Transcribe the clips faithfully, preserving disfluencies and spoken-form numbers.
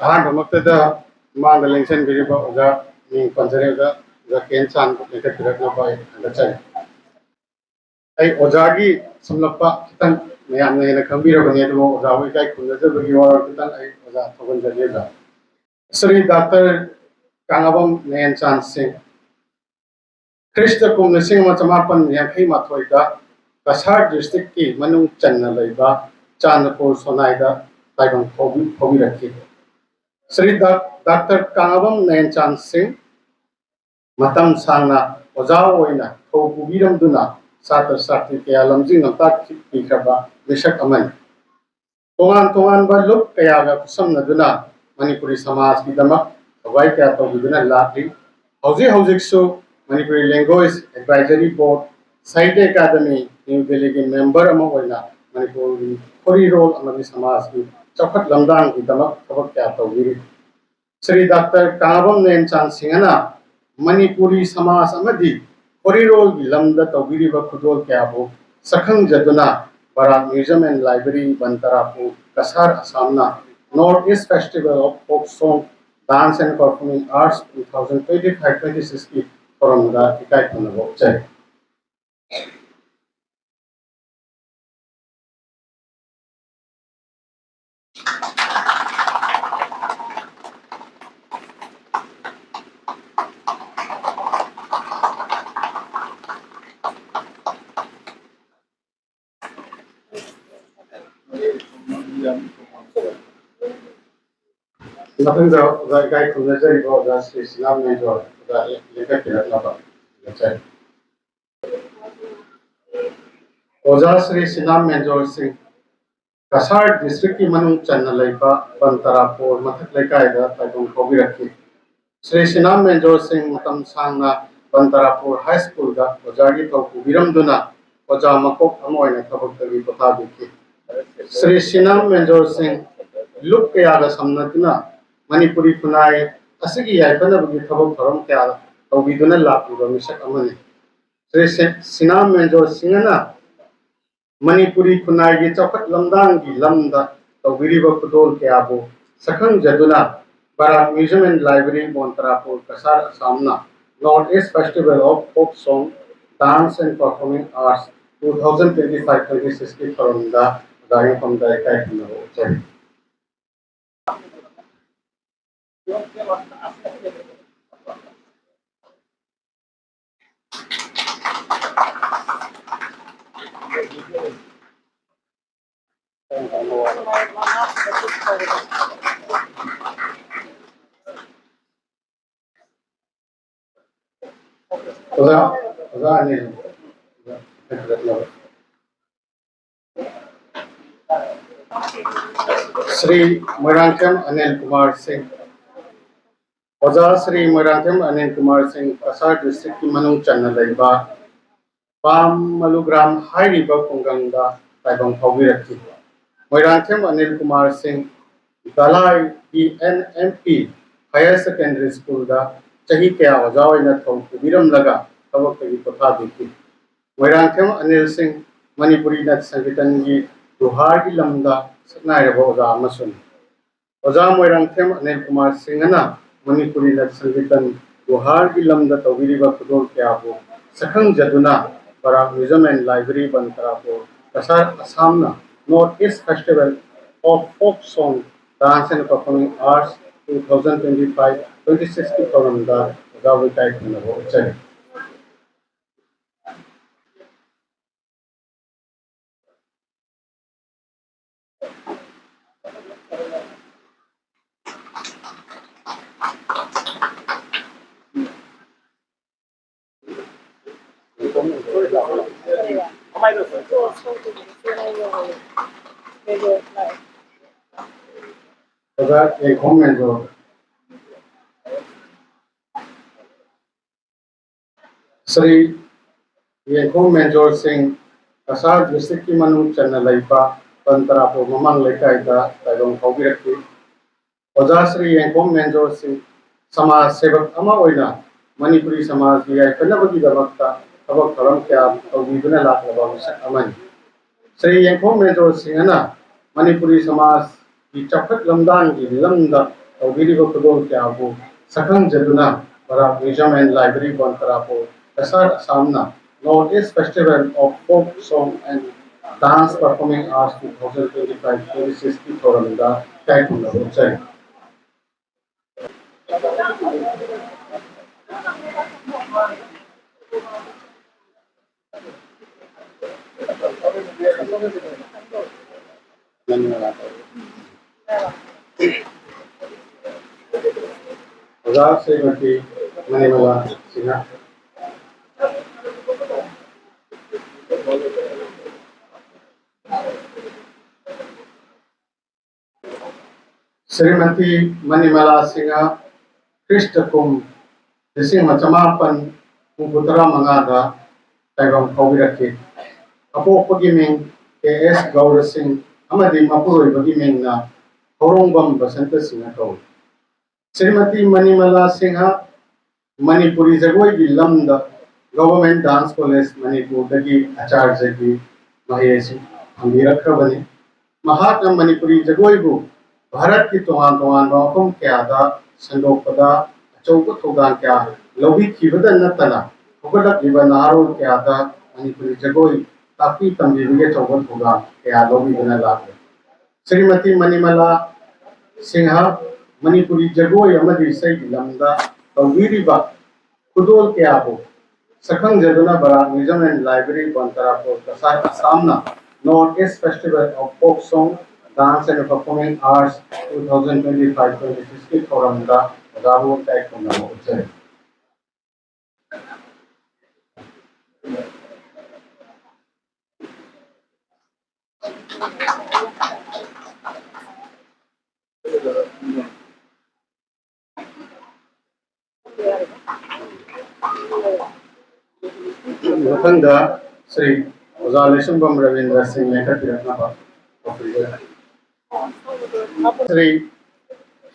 ꯑꯍꯥꯟꯕꯃꯛꯇꯗ ꯃꯃꯥꯡꯗ ꯂꯦꯡꯁꯤꯟꯕꯤꯔꯤꯕ ꯑꯣꯖꯥ ꯃꯤꯡ ꯄꯟꯖꯔꯦ, ꯑꯣꯖꯥ, ꯑꯣꯖꯥ ꯀꯦꯟ ꯆꯥꯟ ꯂꯦꯡꯈꯠꯄꯤꯔꯛꯅꯕ ꯑꯩ ꯊꯥꯒꯠꯆꯔꯤ꯫ ꯑꯩ ꯑꯣꯖꯥꯒꯤ ꯁꯝꯂꯞꯄ ꯈꯤꯇꯪ ꯃꯌꯥꯝꯅ ꯍꯦꯟꯅ ꯈꯪꯕꯤꯔꯕꯅꯤ, ꯑꯗꯨꯕꯨ ꯑꯣꯖꯥꯕꯨ ꯏꯀꯥꯏ ꯈꯨꯝꯅꯖꯕꯒꯤ ꯋꯥꯔꯣꯜ ꯈꯤꯇꯪ ꯑꯩ ꯑꯣꯖꯥ ꯊꯧꯒꯟꯖꯒꯦ꯫ ꯑꯣꯖꯥ ꯁ꯭ꯔꯤ ꯗꯥꯛꯇꯔ ꯀꯥꯉꯥꯕꯝ ꯅꯌꯟ ꯆꯥꯟ ꯁꯤꯡ, ꯈ꯭ꯔꯤꯁꯇ ꯀꯨꯝ ꯂꯤꯁꯤꯡ ꯑꯃ ꯆꯃꯥꯄꯟ ꯌꯥꯡꯈꯩ ꯃꯥꯊꯣꯏꯗ ꯀꯁꯥꯔ ꯗꯤꯁꯇ꯭ꯔꯤꯛꯀꯤ ꯃꯅꯨꯡ ꯆꯟꯅ ꯂꯩꯕ ꯆꯥꯟꯗꯄꯨꯔ ꯁꯣꯅꯥꯏꯗ ꯇꯥꯏꯕꯪ ꯐꯥꯎꯕꯤ-, ꯐꯥꯎꯕꯤꯔꯛꯈꯤ꯫ ꯁ꯭ꯔꯤ ꯗꯥꯛ-, ꯗꯥꯛꯇꯔ ꯀꯥꯉꯥꯕꯝ ꯅꯌꯟ ꯆꯥꯟ ꯁꯤꯡ ꯃꯇꯝ ꯁꯥꯡꯅ ꯑꯣꯖꯥ ꯑꯣꯏꯅ ꯊꯧ ꯄꯨꯕꯤꯔꯝꯗꯨꯅ ꯁꯥꯇ꯭ꯔ ꯁꯥꯇ꯭ꯔꯤ ꯀꯌꯥ ꯂꯝꯖꯤꯡ ꯂꯝꯇꯥꯛꯄꯤꯈ꯭ꯔꯕ ꯃꯤꯁꯛ ꯑꯃꯅꯤ꯫ ꯇꯣꯉꯥꯟ ꯇꯣꯉꯥꯟꯕ ꯂꯨꯞ ꯀꯌꯥꯒ ꯈꯨꯠꯁꯝꯅꯗꯨꯅ ꯃꯅꯤꯄꯨꯔꯤ ꯁꯃꯥꯖꯀꯤꯗꯃꯛ ꯊꯧꯒꯥꯏ ꯀꯌꯥ ꯇꯧꯕꯤꯗꯨꯅ ꯂꯥꯛꯂꯤ꯫ ꯍꯧꯖꯤꯛ ꯍꯧꯖꯤꯛꯁꯨ ꯃꯅꯤꯄꯨꯔꯤ ꯂꯦꯡꯒ꯭ꯋꯦꯖ ꯑꯦꯗꯚꯥꯏꯖꯔꯤ ꯕꯣꯔꯗ, ꯁꯥꯍꯤꯇ꯭ꯌ ꯑꯦꯀꯥꯗꯃꯤ, ꯅ꯭ꯌꯨ ꯗꯦꯜꯂꯤꯒꯤ ꯃꯦꯝꯕꯔ ꯑꯃ ꯑꯣꯏꯅ ꯃꯅꯤꯄꯨꯔꯒꯤ ꯈꯣꯔꯤꯔꯣꯜ ꯑꯃꯗꯤ ꯁꯃꯥꯖꯀꯤ ꯆꯥꯎꯈꯠ ꯂꯝꯗꯥꯡꯒꯤꯗꯃꯛ ꯊꯕꯛ ꯀꯌꯥ ꯇꯧꯕꯤꯔꯤ꯫ ꯁ꯭ꯔꯤ ꯗꯥꯛꯇꯔ ꯀꯥꯉꯥꯕꯝ ꯅꯌꯟ ꯆꯥꯟ ꯁꯤꯡꯍꯅ ꯃꯅꯤꯄꯨꯔꯤ ꯁꯃꯥꯖ ꯑꯃꯗꯤ ꯈꯣꯔꯤꯔꯣꯜꯒꯤ ꯂꯝꯗ ꯇꯧꯕꯤꯔꯤꯕ ꯈꯨꯗꯣꯜ ꯀꯌꯥꯕꯨ ꯁꯛꯈꯪꯖꯗꯨꯅ ꯕꯔꯥꯛ Museum and Library, ꯕꯟꯇꯔꯥꯄꯨꯔ, Cachar, ꯑꯁꯥꯝꯅ North East Festival of Folk Song, Dance and Performing Arts two thousand twenty-five twenty-sixꯀꯤ ꯊꯧꯔꯝꯗ ꯏꯀꯥꯏ ꯈꯨꯝꯅꯕ ꯎꯠꯆꯔꯤ꯫ ꯃꯊꯪꯗ ꯑꯣꯖꯥ ꯏꯀꯥꯏ ꯈꯨꯝꯅꯖꯔꯤꯕ ꯑꯣꯖꯥ ꯁ꯭ꯔꯤ ꯁꯤꯅꯥꯝ ꯃꯦꯟꯖꯣꯔ, ꯑꯣꯖꯥ ꯂꯦꯡꯈꯠꯄꯤꯔꯛꯅꯕ ꯈꯪꯖꯔꯤ꯫ ꯑꯣꯖꯥ ꯁ꯭ꯔꯤ ꯁꯤꯅꯥꯝ ꯃꯦꯟꯖꯣꯔ ꯁꯤꯡ, ꯀꯁꯥꯔ ꯗꯤꯁꯇ꯭ꯔꯤꯛꯀꯤ ꯃꯅꯨꯡ ꯆꯟꯅ ꯂꯩꯕ ꯕꯟꯇꯔꯥꯄꯨꯔ ꯃꯊꯛ ꯂꯩꯀꯥꯏꯗ ꯇꯥꯏꯕꯪ ꯐꯥꯎꯕꯤꯔꯛꯈꯤ꯫ ꯁ꯭ꯔꯤ ꯁꯤꯅꯥꯝ ꯃꯦꯟꯖꯣꯔ ꯁꯤꯡ ꯃꯇꯝ ꯁꯥꯡꯅ ꯕꯟꯇꯔꯥꯄꯨꯔ ꯍꯥꯏ ꯁ꯭ꯀꯨꯜꯗ ꯑꯣꯖꯥꯒꯤ ꯊꯧ ꯄꯨꯕꯤꯔꯝꯗꯨꯅ ꯑꯣꯖꯥ ꯃꯀꯣꯛ ꯑꯃ ꯑꯣꯏꯅ ꯊꯕꯛꯇꯒꯤ ꯄꯣꯊꯥꯕꯤꯈꯤ꯫ ꯁ꯭ꯔꯤ ꯁꯤꯅꯥꯝ ꯃꯦꯟꯖꯣꯔ ꯁꯤꯡ ꯂꯨꯞ ꯀꯌꯥꯒ ꯁꯝꯅꯗꯨꯅ ꯃꯅꯤꯄꯨꯔꯤ ꯈꯨꯟꯅꯥꯏ ꯑꯁꯤꯒꯤ ꯌꯥꯏꯐꯅꯕꯒꯤ ꯊꯕꯛ ꯊꯧꯔꯝ ꯀꯌꯥ ꯇꯧꯕꯤꯗꯨꯅ ꯂꯥꯛꯂꯤꯕ ꯃꯤꯁꯛ ꯑꯃꯅꯤ꯫ ꯁ꯭ꯔꯤ ꯁꯤ-, ꯁꯤꯅꯥꯝ ꯃꯦꯟꯖꯣꯔ ꯁꯤꯡꯍꯅ ꯃꯅꯤꯄꯨꯔꯤ ꯈꯨꯟꯅꯥꯏꯒꯤ ꯆꯥꯎꯈꯠ ꯂꯝꯗꯥꯡꯒꯤ ꯂꯝꯗ ꯇꯧꯕꯤꯔꯤꯕ ꯈꯨꯗꯣꯜ ꯀꯌꯥꯕꯨ ꯁꯛꯈꯪꯖꯗꯨꯅ ꯕꯔꯥꯛ Museum and Library, ꯕꯣꯟꯇꯔꯥꯄꯨꯔ, Cachar, ꯑꯁꯥꯝꯅ North East Festival of Folk Song, Dance and Performing Arts two thousand twenty five twenty six ꯀꯤ ꯊꯧꯔꯝꯗ ꯑꯣꯖꯥ ꯌꯥꯏꯐꯝꯗ ꯏꯀꯥꯏ ꯈꯨꯝꯅꯕ ꯎꯠꯆꯔꯤ꯫ ꯑꯣꯖꯥ, ꯑꯣꯖꯥ ꯑꯅꯤꯜ꯫ ꯁ꯭ꯔꯤ ꯃꯣꯏꯔꯥꯡꯊꯦꯝ ꯑꯅꯤꯜ ꯀꯨꯃꯥꯔ ꯁꯤꯡ꯫ ꯑꯣꯖꯥ ꯁ꯭ꯔꯤ ꯃꯣꯏꯔꯥꯡꯊꯦꯝ ꯑꯅꯤꯜ ꯀꯨꯃꯥꯔ ꯁꯤꯡ ꯀꯁꯥꯔ district ꯀꯤ ꯃꯅꯨꯡ ꯆꯟꯅ ꯂꯩꯕ ꯄꯥꯝ ꯃꯂꯨꯒ꯭ꯔꯥꯝ ꯍꯥꯏꯔꯤꯕ ꯈꯨꯡꯒꯪꯗ ꯇꯥꯏꯕꯪ ꯐꯥꯎꯕꯤꯔꯛꯈꯤ꯫ ꯃꯣꯏꯔꯥꯡꯊꯦꯝ ꯑꯅꯤꯜ ꯀꯨꯃꯥꯔ ꯁꯤꯡ Dhalai B N M P Higher Secondary School ꯗ ꯆꯍꯤ ꯀꯌꯥ ꯑꯣꯖꯥ ꯑꯣꯏꯅ ꯊꯧ ꯄꯨꯕꯤꯔꯝꯂꯒ ꯊꯕꯛꯇꯒꯤ ꯄꯣꯊꯥꯕꯤꯈꯤ꯫ ꯃꯣꯏꯔꯥꯡꯊꯦꯝ ꯑꯅꯤꯜ ꯁꯤꯡ ꯃꯅꯤꯄꯨꯔꯤ ꯅꯠ ꯁꯪꯒꯤꯇꯟꯒꯤ ꯗꯨꯍꯥꯔꯒꯤ ꯂꯝꯗ ꯁꯛꯅꯥꯏꯔꯕ ꯑꯣꯖꯥ ꯑꯃꯁꯨꯅꯤ꯫ ꯑꯣꯖꯥ ꯃꯣꯏꯔꯥꯡꯊꯦꯝ ꯑꯅꯤꯜ ꯀꯨꯃꯥꯔ ꯁꯤꯡꯍꯅ ꯃꯅꯤꯄꯨꯔꯤ ꯅꯠ ꯁꯪꯒꯤꯇꯟ ꯗꯨꯍꯥꯔꯒꯤ ꯂꯝꯗ ꯇꯧꯕꯤꯔꯤꯕ ꯈꯨꯗꯣꯜ ꯀꯌꯥꯕꯨ ꯁꯛꯈꯪꯖꯗꯨꯅ ꯕꯔꯥꯛ Museum and Library, ꯕꯟꯇꯔꯥꯄꯨꯔ, Cachar, ꯑꯁꯥꯝꯅ North East Festival of Folk Song, Dance and Performing Arts two thousand twenty five twenty six ꯀꯤ ꯊꯧꯔꯝꯗ ꯑꯣꯖꯥꯕꯨ ꯏꯀꯥꯏ ꯈꯨꯝꯅꯕ ꯎꯠꯆꯔꯤ꯫ ꯑꯣꯖꯥ ꯌꯦꯡꯈꯣꯝ ꯃꯦꯟꯖꯣꯔ꯫ ꯁ꯭ꯔꯤ ꯌꯦꯡꯈꯣꯝ ꯃꯦꯟꯖꯣꯔ ꯁꯤꯡ ꯀꯁꯥꯔ district ꯀꯤ ꯃꯅꯨꯡ ꯆꯟꯅ ꯂꯩꯕ ꯕꯟꯇꯔꯥꯄꯨꯔ ꯃꯃꯥꯡ ꯂꯩꯀꯥꯏꯗ ꯇꯥꯏꯕꯪ ꯐꯥꯎꯕꯤꯔꯛꯈꯤ꯫ ꯑꯣꯖꯥ ꯁ꯭ꯔꯤ ꯌꯦꯡꯈꯣꯝ ꯃꯦꯟꯖꯣꯔ ꯁꯤꯡ ꯁꯃꯥꯖ ꯁꯦꯕꯛ ꯑꯃ ꯑꯣꯏꯅ ꯃꯅꯤꯄꯨꯔꯤ ꯁꯃꯥꯖꯒꯤ ꯌꯥꯏꯐꯅꯕꯒꯤꯗꯃꯛꯇ ꯊꯕꯛ ꯊꯧꯔꯝ ꯀꯌꯥ ꯇꯧꯕꯤꯗꯨꯅ ꯂꯥꯛꯂꯕ ꯃꯤꯁꯛ ꯑꯃꯅꯤ꯫ ꯁ꯭ꯔꯤ ꯌꯦꯡꯈꯣꯝ ꯃꯦꯟꯖꯣꯔ ꯁꯤꯡꯍꯅ ꯃꯅꯤꯄꯨꯔꯤ ꯁꯃꯥꯖ ꯆꯥꯎꯈꯠ ꯂꯝꯗꯥꯡꯒꯤ ꯂꯝꯗ ꯇꯧꯕꯤꯔꯤꯕ ꯈꯨꯗꯣꯜ ꯀꯌꯥꯕꯨ ꯁꯛꯈꯪꯖꯗꯨꯅ ꯕꯔꯥꯛ Museum and Library ꯕꯣꯟꯇꯔꯥꯄꯨꯔ Cachar ꯑꯁꯥꯝꯅ North East Festival of Folk Song and Dance Performing Arts two thousand twenty-five twenty-six ꯀꯤ ꯊꯧꯔꯝꯗ ꯏꯀꯥꯏ ꯈꯨꯝꯅꯕ ꯎꯠꯆꯔꯤ꯫ ꯑꯣꯖꯥ ꯁ꯭ꯔꯤꯃꯇꯤ ꯃꯅꯤꯃꯂꯥ ꯁꯤꯡꯍ꯫ ꯁ꯭ꯔꯤꯃꯇꯤ ꯃꯅꯤꯃꯂꯥ ꯁꯤꯡꯍ ꯈ꯭ꯔꯤꯁꯇ ꯀꯨꯝ ꯂꯤꯁꯤꯡ ꯑꯃ ꯆꯃꯥꯄꯟ ꯍꯨꯝꯐꯨ ꯇꯔꯥ ꯃꯉꯥꯗ ꯇꯥꯏꯕꯪ ꯐꯥꯎꯕꯤꯔꯛꯈꯤ꯫ ꯑꯄꯣꯛꯄꯒꯤ ꯃꯤꯡ ꯀꯦ ꯑꯦꯁ ꯒꯧꯔ ꯁꯤꯡ ꯑꯃꯗꯤ ꯃꯄꯨꯔꯣꯏꯕꯒꯤ ꯃꯤꯡꯅ ꯍꯧꯔꯣꯡꯕꯝ ꯕꯁꯟꯇ ꯁꯤꯡꯍ ꯀꯧꯏ꯫ ꯁ꯭ꯔꯤꯃꯇꯤ ꯃꯅꯤꯃꯂꯥ ꯁꯤꯡꯍ ꯃꯅꯤꯄꯨꯔꯤ ꯖꯒꯣꯏꯒꯤ ꯂꯝꯗ Government Dance College ꯃꯅꯤꯄꯨꯔꯗꯒꯤ ꯑꯆꯥꯔꯖꯒꯤ ꯃꯍꯩ ꯑꯁꯤ ꯐꯪꯕꯤꯔꯛꯈ꯭ꯔꯕꯅꯤ꯫ ꯃꯍꯥꯛꯅ ꯃꯅꯤꯄꯨꯔꯤ ꯖꯒꯣꯏꯕꯨ ꯚꯥꯔꯠꯀꯤ ꯇꯣꯉꯥꯟ ꯇꯣꯉꯥꯟꯕ ꯃꯐꯝ ꯀꯌꯥꯗ ꯁꯟꯗꯣꯛꯄꯗ ꯑꯆꯧꯕ ꯊꯧꯗꯥꯡ ꯀꯌꯥ ꯂꯧꯕꯤꯈꯤꯕꯗ ꯅꯠꯇꯅ, ꯍꯧꯒꯠꯂꯛꯂꯤꯕ ꯅꯍꯥꯔꯣꯜ ꯀꯌꯥꯗ ꯃꯅꯤꯄꯨꯔꯤ ꯖꯒꯣꯏ ꯇꯥꯛꯄꯤ ꯇꯝꯕꯤꯕꯒꯤ ꯑꯆꯧꯕ ꯊꯧꯗꯥꯡ ꯀꯌꯥ ꯂꯧꯕꯤꯗꯨꯅ ꯂꯥꯛꯂꯤ꯫ ꯁ꯭ꯔꯤꯃꯇꯤ ꯃꯅꯤꯃꯂꯥ ꯁꯤꯡꯍ ꯃꯅꯤꯄꯨꯔꯤ ꯖꯒꯣꯏ ꯑꯃꯗꯤ ꯏꯁꯩꯒꯤ ꯂꯝꯗ ꯇꯧꯕꯤꯔꯤꯕ ꯈꯨꯗꯣꯜ ꯀꯌꯥꯕꯨ ꯁꯛꯈꯪꯖꯗꯨꯅ ꯕꯔꯥꯛ Museum and Library ꯕꯣꯟꯇꯔꯥꯄꯨꯔ Cachar ꯑꯁꯥꯝꯅ North East Festival of Folk Song, Dance and Performing Arts two thousand twenty-five twenty-six ꯀꯤ ꯊꯧꯔꯝꯗ ꯑꯣꯖꯥꯕꯨ ꯏꯀꯥꯏ ꯈꯨꯝꯅꯕ ꯎꯠꯆꯔꯤ꯫ ꯃꯊꯪꯗ ꯁ꯭ꯔꯤ ꯑꯣꯖꯥ ꯂꯩꯁꯨꯡꯕꯝ ꯔꯕꯤꯟꯗ꯭ꯔ ꯁꯤꯡ ꯂꯦꯡꯈꯠꯄꯤꯔꯛꯅꯕ ꯀꯧꯖꯔꯤ꯫ ꯁ꯭ꯔꯤ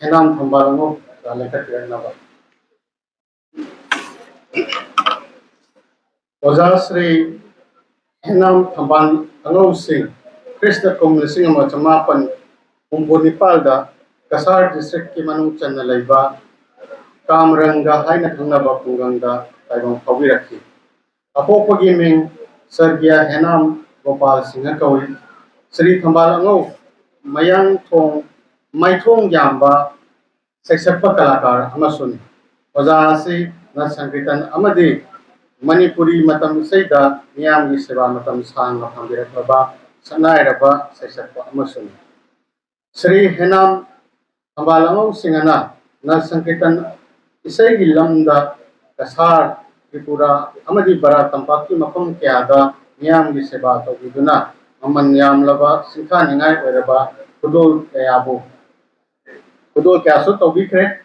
ꯍꯦꯅꯥꯝ ꯊꯝꯕꯥꯜ ꯑꯉꯧ ꯑꯣꯖꯥ ꯂꯦꯡꯈꯠꯄꯤꯔꯛꯅꯕ꯫ ꯑꯣꯖꯥ ꯁ꯭ꯔꯤ ꯍꯦꯅꯥꯝ ꯊꯝꯕꯥꯜ ꯑꯉꯧ ꯁꯤꯡ ꯈ꯭ꯔꯤꯁꯇ ꯀꯨꯝ ꯂꯤꯁꯤꯡ ꯑꯃ ꯆꯃꯥꯄꯟ ꯍꯨꯝꯐꯨ ꯅꯤꯄꯥꯜꯗ ꯀꯁꯥꯔ ꯗꯤꯁꯇ꯭ꯔꯤꯛꯀꯤ ꯃꯅꯨꯡ ꯆꯟꯅ ꯂꯩꯕ ꯀꯥꯝꯔꯪꯒ ꯍꯥꯏꯅ ꯈꯪꯅꯕ ꯈꯨꯡꯒꯪꯗ ꯇꯥꯏꯕꯪ ꯐꯥꯎꯕꯤꯔꯛꯈꯤ꯫ ꯑꯄꯣꯛꯄꯒꯤ ꯃꯤꯡ ꯁꯔꯒꯤꯌꯥ ꯍꯦꯅꯥꯝ ꯒꯣꯄꯥꯜ ꯁꯤꯡꯍ ꯀꯧꯏ꯫ ꯁ꯭ꯔꯤ ꯊꯝꯕꯥꯜ ꯑꯉꯧ ꯃꯌꯥꯡꯊꯣꯡ ꯃꯥꯏꯊꯣꯡ ꯌꯥꯝꯕ ꯁꯩꯁꯛꯄ ꯀꯂꯥꯀꯥꯔ ꯑꯃꯁꯨꯅꯤ꯫ ꯑꯣꯖꯥ ꯑꯁꯤ ꯅꯠ ꯁꯪꯀꯤꯔꯇꯟ ꯑꯃꯗꯤ ꯃꯅꯤꯄꯨꯔꯤ ꯃꯇꯝ ꯏꯁꯩꯗ ꯃꯤꯌꯥꯝꯒꯤ ꯁꯦꯕꯥ ꯃꯇꯝ ꯁꯥꯡꯅ ꯐꯪꯕꯤꯔꯛꯂꯕ ꯁꯛꯅꯥꯏꯔꯕ ꯁꯩꯁꯛꯄ ꯑꯃꯁꯨꯅꯤ꯫ ꯁ꯭ꯔꯤ ꯍꯦꯅꯥꯝ ꯊꯝꯕꯥꯜ ꯑꯉꯧ ꯁꯤꯡꯍꯅ ꯅꯠ ꯁꯪꯀꯤꯔꯇꯟ ꯏꯁꯩꯒꯤ ꯂꯝꯗ ꯀꯁꯥꯔ, ꯇ꯭ꯔꯤꯄꯨꯔꯥ ꯑꯃꯗꯤ ꯕꯔꯥꯛ ꯇꯝꯄꯥꯛꯀꯤ ꯃꯐꯝ ꯀꯌꯥꯗ ꯃꯤꯌꯥꯝꯒꯤ ꯁꯦꯕꯥ ꯇꯧꯕꯤꯗꯨꯅ ꯃꯃꯜ ꯌꯥꯝꯂꯕ ꯁꯤꯡꯊꯥꯅꯤꯡꯉꯥꯏ ꯑꯣꯏꯔꯕ ꯈꯨꯗꯣꯜ ꯀꯌꯥꯕꯨ ꯈꯨꯗꯣꯜ ꯀꯌꯥꯁꯨ ꯇꯧꯕꯤꯈ꯭ꯔꯦ꯫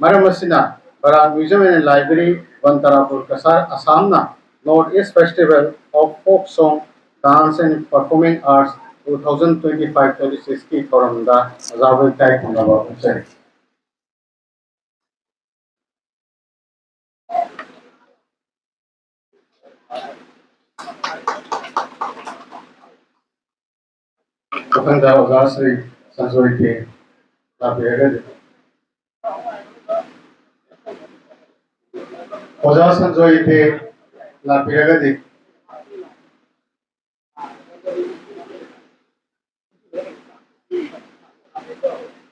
ꯃꯔꯝ ꯑꯁꯤꯅ ꯕꯔꯥꯛ Museum and Library, ꯕꯟꯇꯥꯔꯥꯄꯨꯔ, Cachar, ꯑꯁꯥꯝꯅ North East Festival of Folk Song, Dance and Performing Arts two thousand twenty five twenty sixꯀꯤ ꯊꯧꯔꯝꯗ ꯑꯣꯖꯥꯕꯨ ꯏꯀꯥꯏ ꯈꯨꯝꯅꯕ ꯎꯠꯆꯔꯤ꯫ ꯃꯊꯪꯗ ꯑꯣꯖꯥ ꯁ꯭ꯔꯤ ꯁꯟꯖꯣꯏ ꯀꯦ ꯂꯥꯛꯄꯤꯔꯒꯗꯤ꯫ ꯑꯣꯖꯥ ꯁꯟꯖꯣꯏ ꯀꯦ ꯂꯥꯛꯄꯤꯔꯒꯗꯤ꯫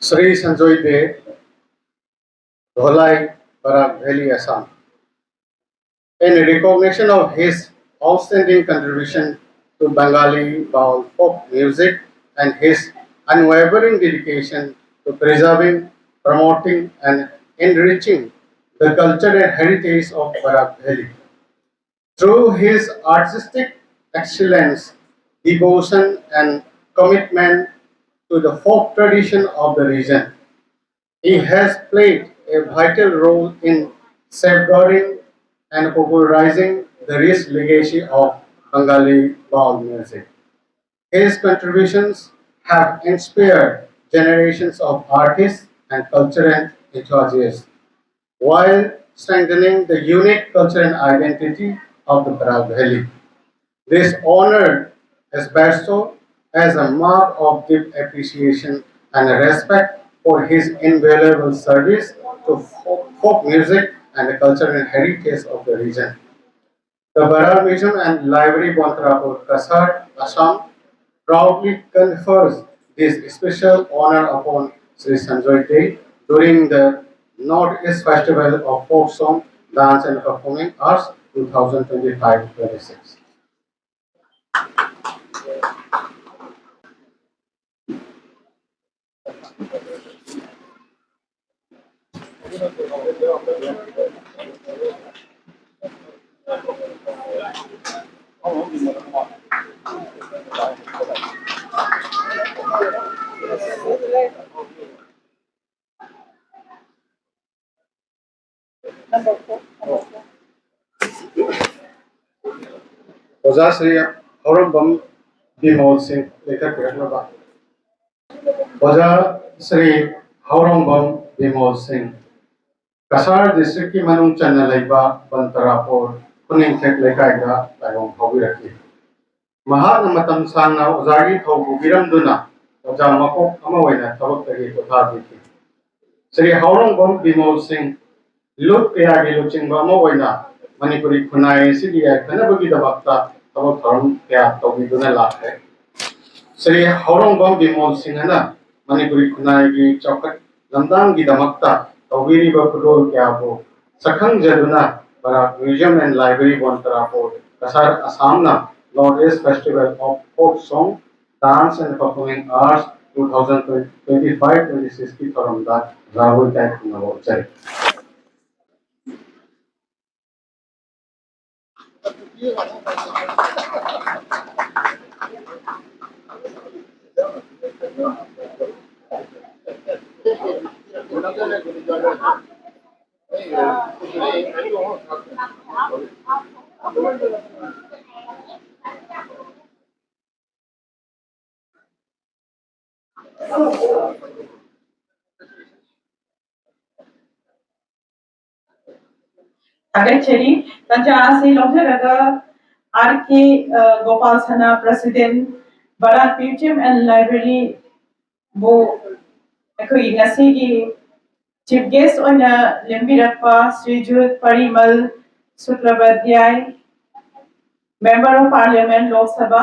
Shri Sanjoy De, Dholai, Barak valley, Assam. In recognition of his outstanding contribution to Bengali Baul folk music and his unwavering dedication to preserving, promoting, and enriching the cultural heritage of Barak Valley. Through his artistic excellence, devotion, and commitment to the folk tradition of the region, he has played a vital role in safeguarding and popularizing the rich legacy of Bengali Baul music. His contributions have inspired generations of artists and cultural enthusiasts, while strengthening the unique cultural identity of the Barak Valley. This honor as Basto as a mark of deep appreciation and respect for his invaluable service to folk music and the cultural heritage of the region. The Barar Museum and Library, Bontarapur, Cachar, Assam, proudly confers this special honor upon Sri Sanjoy Dey during the Northeast Festival of Folk Song, Dance and Performing Arts two thousand twenty-five twenty-six. ꯑꯣꯖꯥ ꯁ꯭ꯔꯤ ꯍꯧꯔꯝꯕꯝ ꯕꯤꯃꯣꯜ ꯁꯤꯡ ꯂꯦꯡꯈꯠꯄꯤꯔꯛꯅꯕ꯫ ꯑꯣꯖꯥ ꯁ꯭ꯔꯤ ꯍꯧꯔꯝꯕꯝ ꯕꯤꯃꯣꯜ ꯁꯤꯡ, ꯀꯁꯥꯔ ꯗꯤꯁꯇ꯭ꯔꯤꯛꯀꯤ ꯃꯅꯨꯡ ꯆꯟꯅ ꯂꯩꯕ ꯕꯟꯇꯔꯥꯄꯨꯔ ꯈꯨꯅꯤꯡꯊꯦꯛ ꯂꯩꯀꯥꯏꯗ ꯂꯥꯏꯑꯣꯡ ꯐꯥꯎꯕꯤꯔꯛꯈꯤ꯫ ꯃꯍꯥꯛꯅ ꯃꯇꯝ ꯁꯥꯡꯅ ꯑꯣꯖꯥꯒꯤ ꯊꯧ ꯄꯨꯕꯤꯔꯝꯗꯨꯅ ꯑꯣꯖꯥ ꯃꯀꯣꯛ ꯑꯃ ꯑꯣꯏꯅ ꯊꯕꯛꯇꯒꯤ ꯄꯣꯊꯥꯕꯤꯈꯤ꯫ ꯁ꯭ꯔꯤ ꯍꯧꯔꯣꯡꯕꯝ ꯕꯤꯃꯣꯜ ꯁꯤꯡ ꯂꯨꯞ ꯀꯌꯥꯒꯤ ꯂꯨꯆꯤꯡꯕ ꯑꯃ ꯑꯣꯏꯅ ꯃꯅꯤꯄꯨꯔꯤ ꯈꯨꯟꯅꯥꯏ ꯑꯁꯤꯒꯤ ꯌꯥꯏꯐꯅꯕꯒꯤꯗꯃꯛꯇ ꯊꯕꯛ ꯊꯧꯔꯝ ꯀꯌꯥ ꯇꯧꯕꯤꯗꯨꯅ ꯂꯥꯛꯂꯦ꯫ ꯁ꯭ꯔꯤ ꯍꯧꯔꯣꯡꯕꯝ ꯕꯤꯃꯣꯜ ꯁꯤꯡꯍꯅ ꯃꯅꯤꯄꯨꯔꯤ ꯈꯨꯟꯅꯥꯏꯒꯤ ꯆꯥꯎꯈꯠ ꯂꯝꯗꯥꯡꯒꯤꯗꯃꯛꯇ ꯇꯧꯕꯤꯔꯤꯕ ꯈꯨꯗꯣꯜ ꯀꯌꯥꯕꯨ ꯁꯛꯈꯪꯖꯗꯨꯅ Barak Museum and Library, Bontarapur, Cachar, Assam ꯅ North East Festival of Folk Song, Dance and Performing Arts two thousand twenty-five twenty-six ꯀꯤ ꯊꯧꯔꯝꯗ ꯔꯥꯍꯨꯜ ꯇꯥꯏ ꯈꯨꯝꯅꯕ ꯎꯠꯆꯔꯤ꯫ ꯊꯥꯒꯠꯆꯔꯤ꯫ ꯇꯥꯟꯖꯥ ꯑꯁꯤ ꯂꯧꯖꯔꯒ ꯑꯥꯔ ꯀꯦ, ꯑ, ꯒꯣꯄꯥꯜ ꯁꯅꯥ, president, Barak Museum and Library ꯕꯨ ꯑꯩꯈꯣꯏꯒꯤ ꯉꯁꯤꯒꯤ chief guest ꯑꯣꯏꯅ ꯂꯦꯡꯕꯤꯔꯛꯄ ꯁ꯭ꯔꯤꯖꯨꯠ ꯄꯔꯤꯃꯜ ꯁꯨꯀ꯭ꯂꯕꯗ꯭ꯌꯥꯏ, Member of Parliament, Lok Sabha,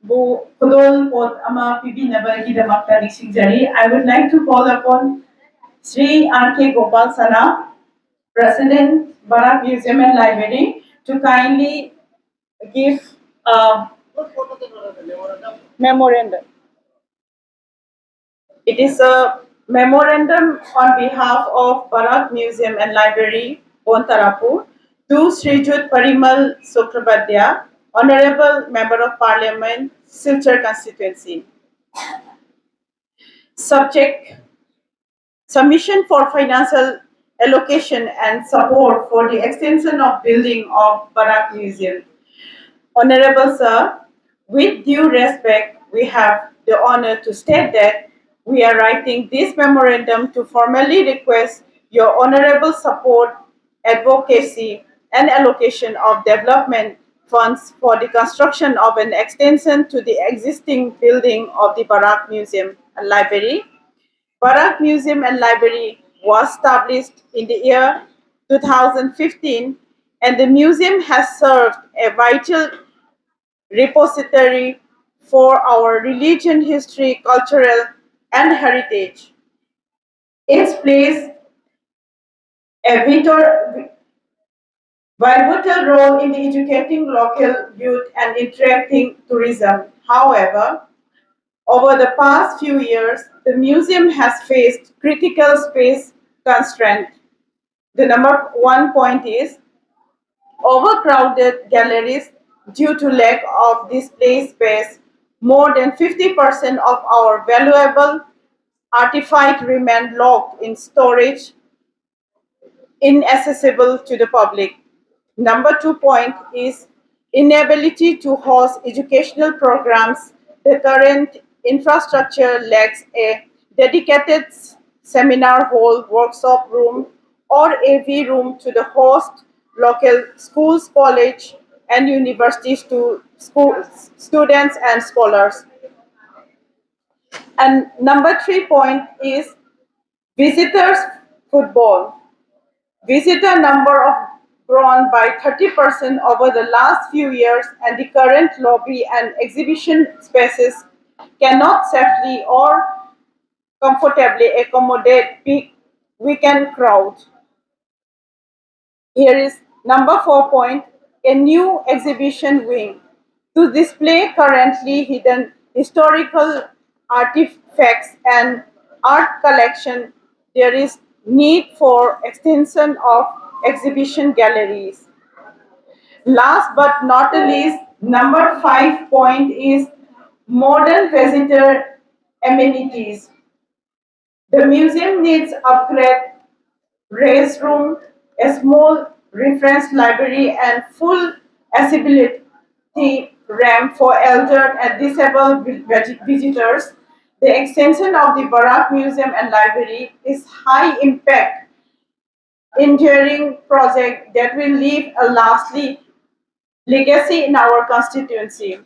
ꯕꯨ ꯈꯨꯗꯣꯜ ꯄꯣꯠ ꯑꯃ ꯄꯤꯕꯤꯅꯕꯒꯤꯗꯃꯛꯇ ꯅꯤꯡꯁꯤꯡꯖꯔꯤ꯫ I would like to call upon Sri R K Gopal Sana, President, Barak Museum and Library, to kindly give a memorandum. It is a memorandum on behalf of Barak Museum and Library, Bontarapur, to Srijut Parimal Sukrabadya, Honorable Member of Parliament, Silchar Constituency. Subject: Submission for financial allocation and support for the extension of building of Barak Museum. Honorable Sir, with due respect, we have the honor to state that we are writing this memorandum to formally request your honorable support, advocacy, and allocation of development funds for the construction of an extension to the existing building of the Barak Museum and Library. Barak Museum and Library was established in the year two thousand fifteen, and the museum has served a vital repository for our religion, history, cultural, and heritage. It plays a vital, pivotal role in the educating local youth and interacting tourism. However, over the past few years, the museum has faced critical space constraint. The number one point is overcrowded galleries due to lack of display space. More than fifty percent of our valuable artifact remain locked in storage, inaccessible to the public. Number two point is inability to host educational programs. The current infrastructure lacks a dedicated seminar hall, workshop room, or A V room to the host local schools, college, and universities to school students and scholars. And number three point is visitors football. Visitor number of grown by thirty percent over the last few years, and the current lobby and exhibition spaces cannot safely or comfortably accommodate big weekend crowd. Here is number four point, a new exhibition wing to display currently hidden historical artifacts and art collection. There is need for extension of exhibition galleries. Last but not the least, number five point is modern visitor amenities. The museum needs upgrade restroom, a small reference library, and full accessibility ramp for elder and disabled vi- visi- visitors. The extension of the Barak Museum and Library is high impact, enduring project that will leave a lasting legacy in our constituency.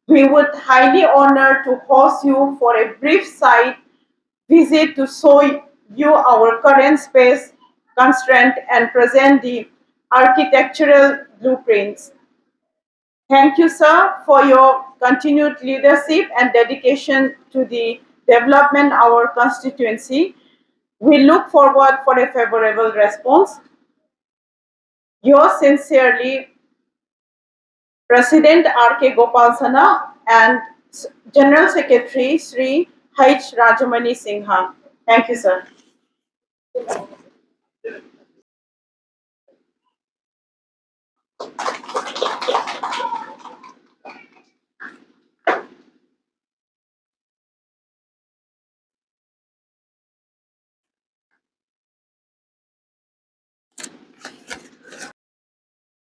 We would highly honor to host you for a brief site visit to show you our current space constraint and present the architectural blueprints. Thank you, sir, for your continued leadership and dedication to the development of our constituency. We look forward for a favorable response. Yours sincerely, President R K Gopal Sana and S- General Secretary Sri H Rajamani Singha. Thank you, sir.